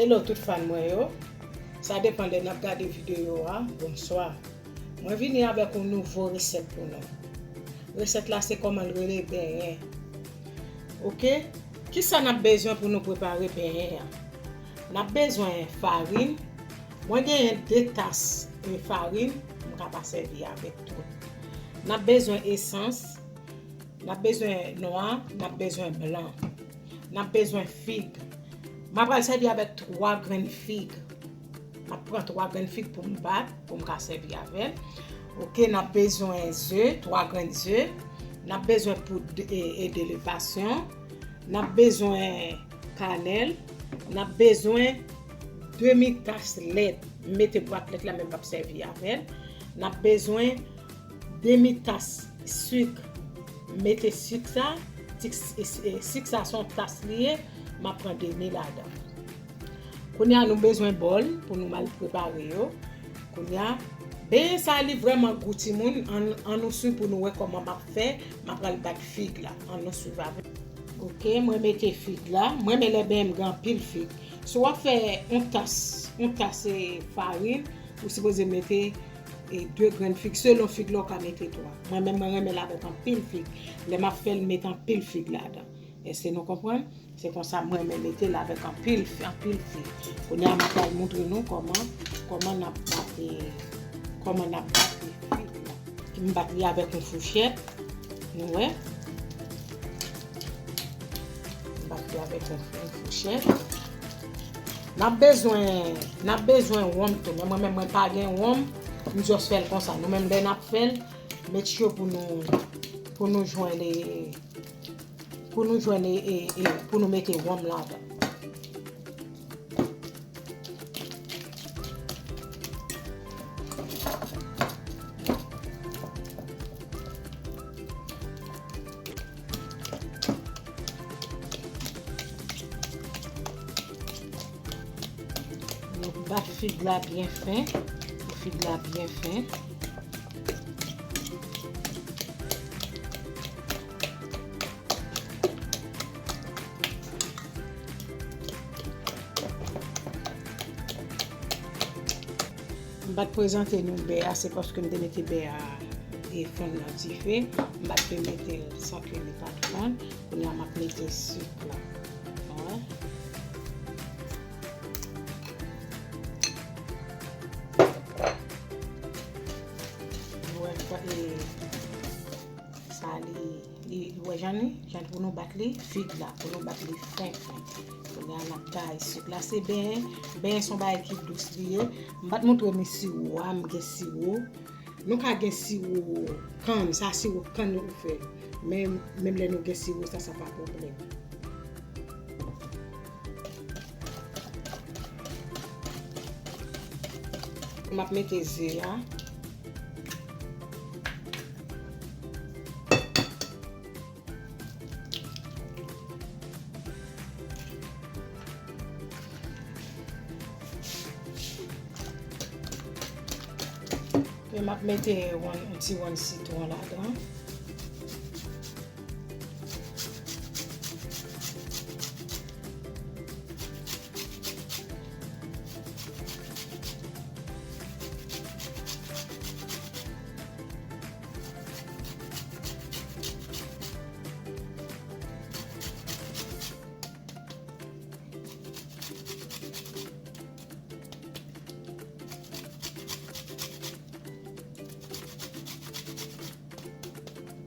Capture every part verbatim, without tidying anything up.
Hello tout fan mwen yo. Sa depann lè n ap gade videyo a. Bonswa. Mwen vini avèk yon nouvo resèt pou nou. Resèt la se kòman l rele benyen. Oke? Kisa n ap bezwen pou nou prepare benyen an? N ap bezwen farin. Mwen genyen de tas, e, farin. M ka pa sèvi avèk tou. N ap bezwen esans. N ap bezwen nwa, n ap bezwen blan. N ap bezwen fig. M ap pral sèvi avèk twa grenn fig. M ap pran twa grenn fig pou m bat, pou m ka sèvi avè l. Oke, n ap bezwen ze, twa grenn ze. N ap bezwen poud, e, e, de levasyon. N ap bezwen kanèl. N ap bezwen demi tas lèt. M mete bwat lèt la, men m p ap sèvi avè l. N ap bezwen demi tas sik. M mete sik sa, sik, sik sa se yon tas li ye, m ap pran demi ladan. Kounye a, nou bezwen bòl pou nou mal prepare yo. Kounye a, benyen sa li vrèman gou timoun, ann, ann nou swiv pou nou wè kòman m ap fè, m ap pral bat fig la, ann nou swiv avè m. Oke, mwen mete fig la, mwen renmen lè benyen m gen anpil fig. Si w ap fè yon tas, yon tas, e, farin, ou sipoze mete, e, de grenn fig, selon fig la w ka mete twa. Mwen menm, mwen renmen l avèk anpil fig. Lè m ap fè l, m mete anpil fig ladan. Èske nou konprann? Se konsa mwen renmen mete l avèk anpil, anpil fig. Kounye a, m ap pral montre nou kòman, kòman n ap bat, e, kòman n ap bat fig la. M bat li avèk yon fouchèt. Nou wè? M bat li avèk yon, yon fouchèt. N ap bezwen, n ap bezwen wonm tou. Men mwen menm, mwen pa gen wonm. M just fè l konsa. Nou menm, lè n ap fè l, make sure pou nou, pou nou jwenn, e, pou nou jwenn, e, e, e, pou nou mete wonm ladan. Nou bat fig la byen fen, pou fig la byen fen. M pa t prezante nou bè a, se paske m te mete bè a, e, fonn nan dife. M pa t vle mete l san ke li pa t fonn. Kounye a, m ap mete sik la. Wè. Wè, e, Sa li, li, li wè jan li, jan pou nou bat li, fig la, pou nou bat li fen, fen. Kounye a n ap gaye sik la, se benyen, benyen se yon bagay ki dous li ye. M pa t montre nou siwo a, m gen siwo. Nou ka gen siwo kann, sa siwo kann ou fè. Men, menm lè nou gen siwo sa, sa pa pwoblèm. M ap mete ze a. Epi m ap mete yon, yon ti wonn sitwon ladan.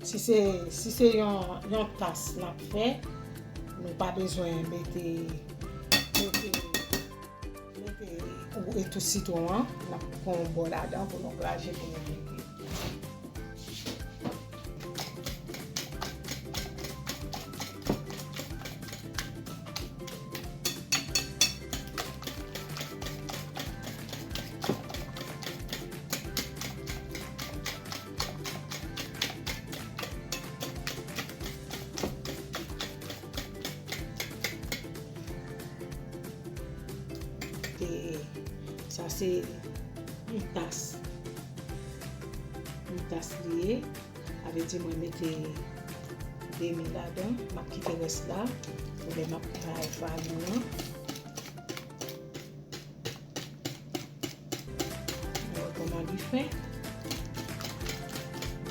Si se, si se yon, yon tas n ap fè, nou pa bezwen mete, mete, mete, e, tou sitwon an. N ap pran yon bò ladan pou nou graje pou nou mete. E sa se yon tas. Yon tas li ye. Sa vle di mwen mete demi ladan, m ap kite rès la pou lè m ap bay farin nan. Fen.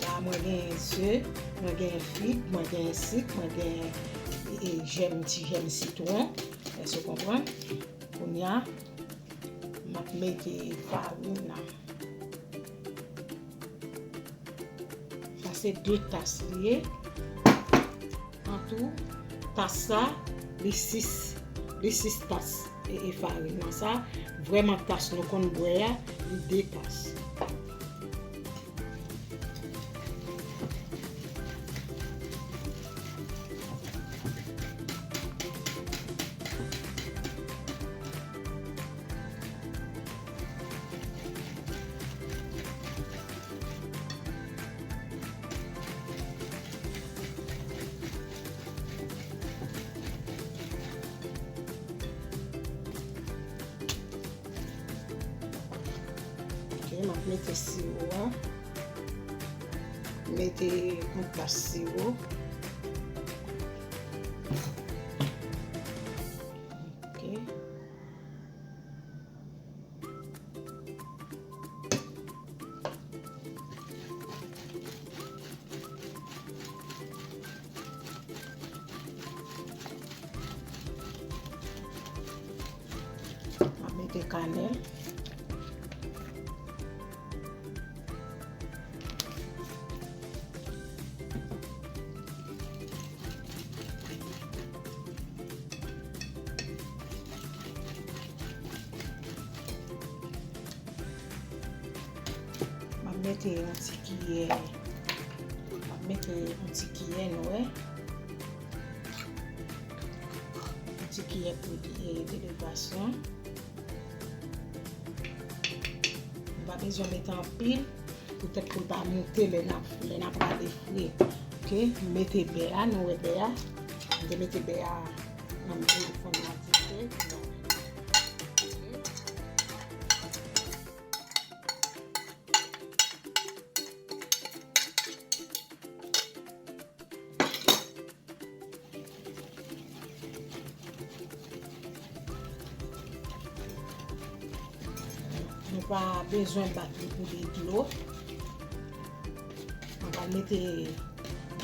La, mwen gen ze, mwen gen fig, mwen gen sik, mwen gen, e, e, jèm, ti jèm sitwon. Èske w konprann? Kounye a, m ap mete farin nan. Sa se de tas li ye. An tou, tas sa, li sis, li sis tas. E, e farin nan sa, vrèman tas nou konn bwè a, li de tas. Ok, m ap mete siwo a. Mete yon tas siwo. Ok. M ap mete kanèl. M ap mete yon ti kiyè, m ap mete yon ti kiyè nwè, yon ti kiyè pou, e, delegrasyon. Nou pa bezwen mete anpil, poutèt pou l pa moute lè n ap, lè n ap rale fri. Ok, m mete bè a, nou wè bè a. M te mete bè a nan mitan fòn nan dife. Ok. Nou pa bezwen bat li pou li dlo. Mwen pral mete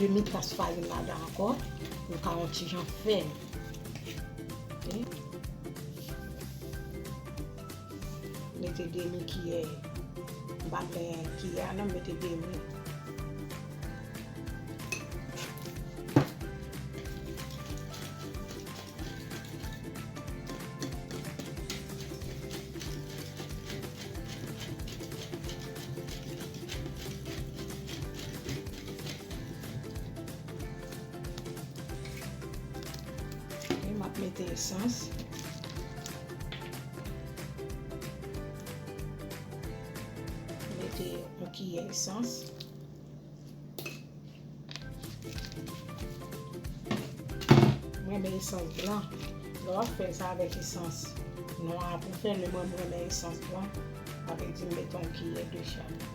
demi tas farin ladan ankò pou l ka yon ti jan fèm. Ok. Mete demi kiyè. M pa plen kiyè a non, mete demi. E m ap mete esans. Mete yon kiyè esans. Mwen renmen esans blan. Lè w ap fè sa avèk esans nwa pou fè l, men mwen, mwen renmen esans blan. Sa vle di m mete yon kiyè de chak.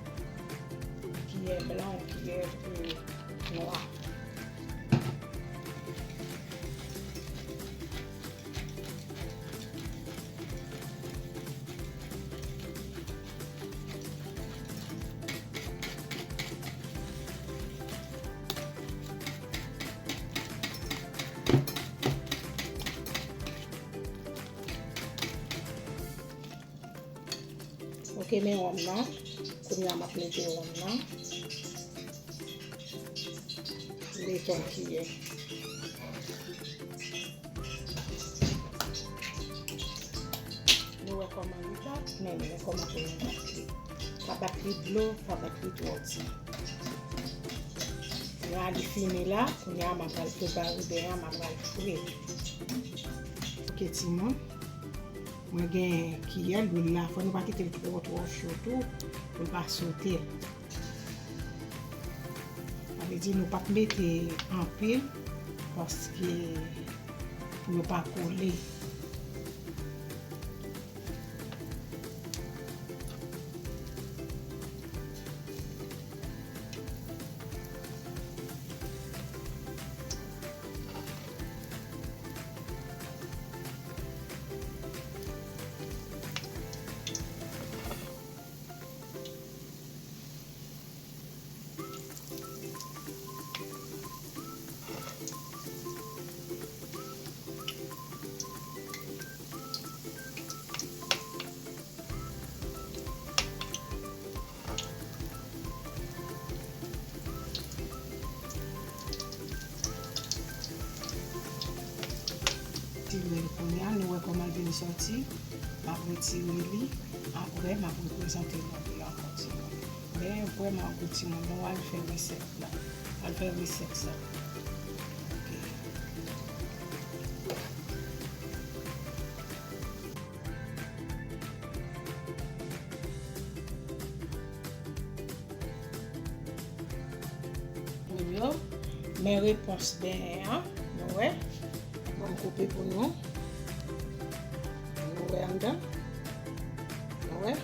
Yon kiyè blan, yon kiyè, e, nwa. Ok, men wonm nan. Kounye a m ap mete wonm nan. Mete yon kiyè. Nou wè kòman li bat, men nou wè kòman pou nou bat li. Pa bat li dlo, pa bat li twò di. La, li fini la, kounye a m ap pral prepare bè a, m ap pral fri. Ok, timoun. Mwen gen kiyè lwil la, fò nou pa kite l twò, twò cho tou, pou l pa sote. Sa vle di nou p ap mete anpil, paske pou yo pa kole. Kòman l vin sòti, m ap retire li, apre m ap reprezante nou li ankò timoun. Men vrèman gou timoun, nou al fè resèt la. Al fè resèt sa. Ok. Yo, men repons benyen an, nou wè. Bon, m koupe pou nou. Nou wè anndan. Nou wè.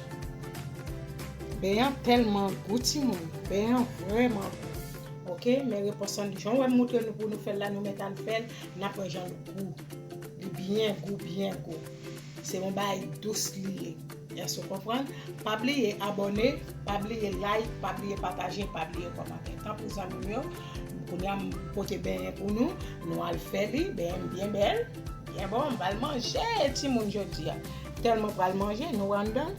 Benyen an tèlman gou, timoun. Benyen an vrèman gou. Ok, men repons lan, jan w wè m montre nou pou nou fè l la, nou mèt al fè l, n ap wè jan l gou. Li byen gou, byen gou. Se yon bagay dous li ye. Èske w konprann? Pa bliye abòne, pa bliye like, pa bliye pataje, pa bliye kòmante. Tanpri zanmi m yo, kounye a m pote benyen pou nou, nou al fè li, benyen m byen bèl, byen bon, m pral manje timoun jodi a. Tèlman pral manje, nou wè anndan,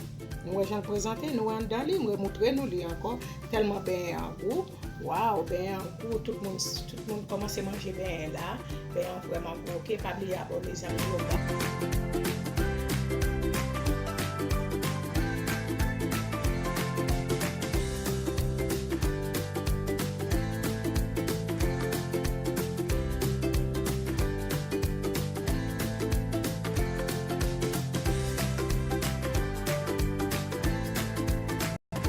nou wè jan l prezante, nou wè anndan li, m remoutre nou li ankò, tèlman benyen an gou. Waw, benyen an gou, tout moun, tout moun kòmanse manje benyen la. Benyen an vrèman gou, ok? Pa bliye abòne, zanmi yo.